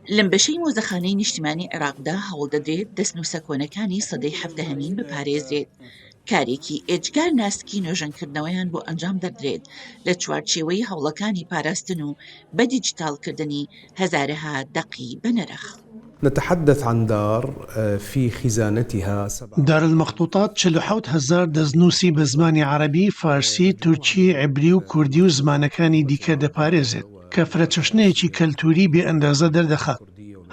لەم بەشەی مۆزەخانەی نیشتیمانی عێراقدا هەوڵدەدرێت دەستنووسە کۆنەکانی سەدەی حەڤدەهەمین بپارێزرێت، کارێکی ئێجگار ناسکی نۆژەنکردنەوەیان بۆ ئەنجام دەدرێت لە چوارچێوەی هەوڵەکانی پاراستن و بە دیجیتاڵکردنی هەزارەها دەقی بەنرخ. نتحدث عن دار في خزانتها سبع. دار المخطوطات 47 هەزار دەستنووسی بە زمانی عەرەبی، فارسی، تورکی، عیبری و کوردی و زمانەکانی دیکە دەپارێزێت، کە فرەچەشنەیەکی کەلتووری بێ ئەندازە دەردەخات.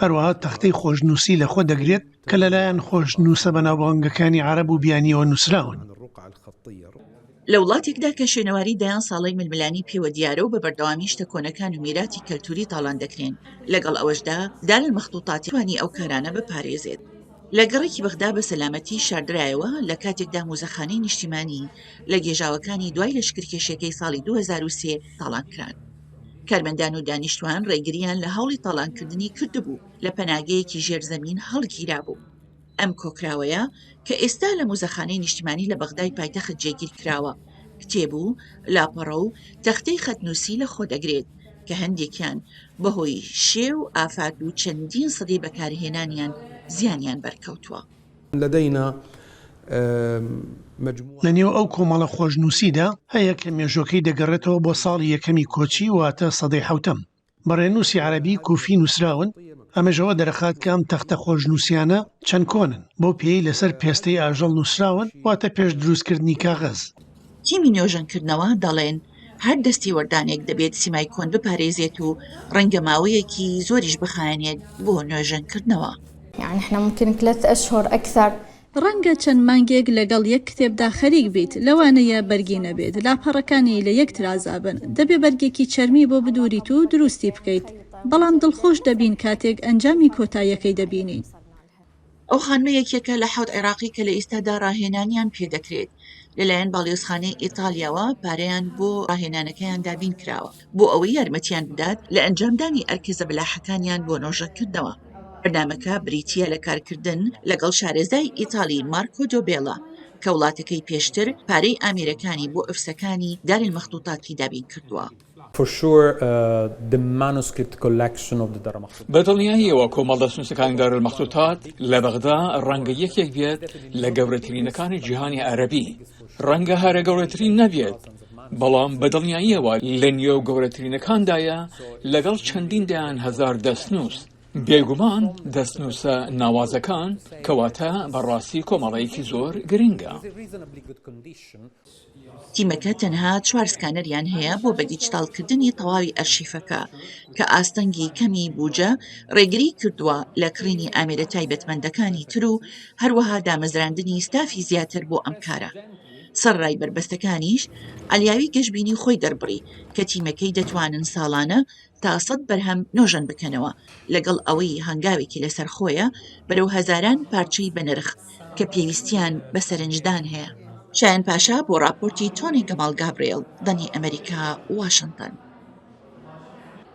هەروەها تەختەی خۆشنووسی لەخۆ دەگرێت کە لەلایەن خۆشنووسە بەناوبانگەکانی عەرەب و بیانییەوە نووسراون. لە وڵاتێکدا کە شوێنەواری دەیان ساڵەی ململانی پێوە دیارە و بە بەردەوامی شتە کۆنەکان و میراتی کەلتووری تاڵان دەکرێن، لەگەڵ ئەوەشدا دار المخطوطات توانی ئەو کارانە بپارێزێت. لە گەڕەکی بەغدا بە سەلامەتی شاردرایەوە، لە کاتێکدا موزەخانەی نیشتیمانی لە گێژاوەکانی دوای لەشکرکێشیەکەی ساڵی 2003 تاڵان کران. کارمەندان و دانیشتوان ڕێگرییان لە هەوڵی تاڵانکردنی کردبوو، لە پەناگەیەکی ژێر زەمین هەڵگیرابوو. ئەم کۆکراوەیە کە ئێستا لە موزەخانەی نیشتیمانی لە بەغدای پایتەخت جێگیر کراوە، کتێب و لاپەڕە و تەختەی خەتنووسی لەخۆدەگرێت کە هەندێکیان بەهۆی شێ و ئافات و چەندین سەدەی بەکارهێنانیان زیانیان بەرکەوتووە. لدينا مجموعة. لە نێو ئەو کۆمەڵە خۆشنووسیدا هەیە کە مێژووەکەی دەگەڕێتەوە بۆ ساڵی یەکەمی کۆچی واتە سەدەی حەوتەم. بە ڕێنووسی عەرەبی کوفی نووسراون، ئەمەش ئەوە دەرەخات کە ئەم تەختە خۆشنووسیانە چەند کۆنن، بەو پێیەی لەسەر پێستەی ئاژەڵ نووسراون، واتە پێش دروستکردنی کاغەز. تیمی نۆژەنکردنەوە دەڵێن، هەر دەستێوەردانێک دەبێت سیمای کۆن بپارێزێت و ڕەنگە ماوەیەکی زۆریش بخایەنێت بۆ نۆژەنکردنەوە. ڕەنگە چەند مانگێک لەگەڵ یەک کتێبدا خەریک بیت، لەوانەیە بەرگی نەبێت، لاپەڕەکانی لە یەک ترازابن، دەبێ بەرگێکی چەرمی بۆ بدووریت و دروستی بکەیت، بەڵام دڵخۆش دەبین کاتێک ئەنجامی کۆتاییەکەی دەبینین. ئەو خانمە یەکێکە لە حەوت عێراقی کە لە ئێستادا ڕاهێنانیان پێدەکرێت، لەلایەن باڵیۆزخانەی ئیتاڵیاوە پارەیان بۆ ڕاهێنانەکەیان دابینکراوە بۆ ئەوەی یارمەتیان بدات لە ئەنجامدانی ئەرکە زەبەلاحەکانیان بۆ نۆژەنکردنەوە. بەرنامەکە بریتییە لە کارکردن لەگەڵ شارەزای ئیتاڵی مارکۆ دۆبێلا کە وڵاتەکەی پێشتر پارەی ئامێرەکانی بۆ ئۆفسەکانی دار المخطوطاتی دابینکردووە. بە دڵنیاییەوە کۆمەڵ دەستنووسەکانی دار المخطوطات لە بەغدا ڕەنگە یەکێک بێت لە گەورەترینەکانی جیهانی عەرەبی، ڕەنگە هەرە گەورەترین نەبێت، بەڵام بە دڵنیاییەوە لە نێو گەورەترینەکاندایە لەگەڵ چەندین دەیان هەزار دەستنووس. بێگومان دەستنووسە ناوازەکان، کەواتە بەڕاستی کۆمەڵەیەکی زۆر گرنگە. تیمەکە تەنها چوار سکانەریان هەیە بۆ بە دیجیتاڵکردنی تەواوی ئەرشیفەکە، کە ئاستەنگی کەمی بوجە ڕێگری کردووە لە کڕینی ئامێرە تایبەتمەندەکانی تر و هەروەها دامەزراندنی ستافی زیاتر بۆ ئەم کارە. سەرەڕای بەربەستەکانیش، عەلیاوی گەشبینی خۆی دەربڕی کە تیمەکەی دەتوانن ساڵانە تا سەد بەرهەم نۆژەن بکەنەوە، لەگەڵ ئەوەی هەنگاوێکی لەسەرخۆیە بەرەو هەزاران پارچەی بەنرخ کە پێویستیان بە سەرنجدان هەیە. شایەن پاشا بۆ ڕاپۆرتی تۆنی گەماڵ گابرێل، دەنگی ئەمەریکا، واشنتن.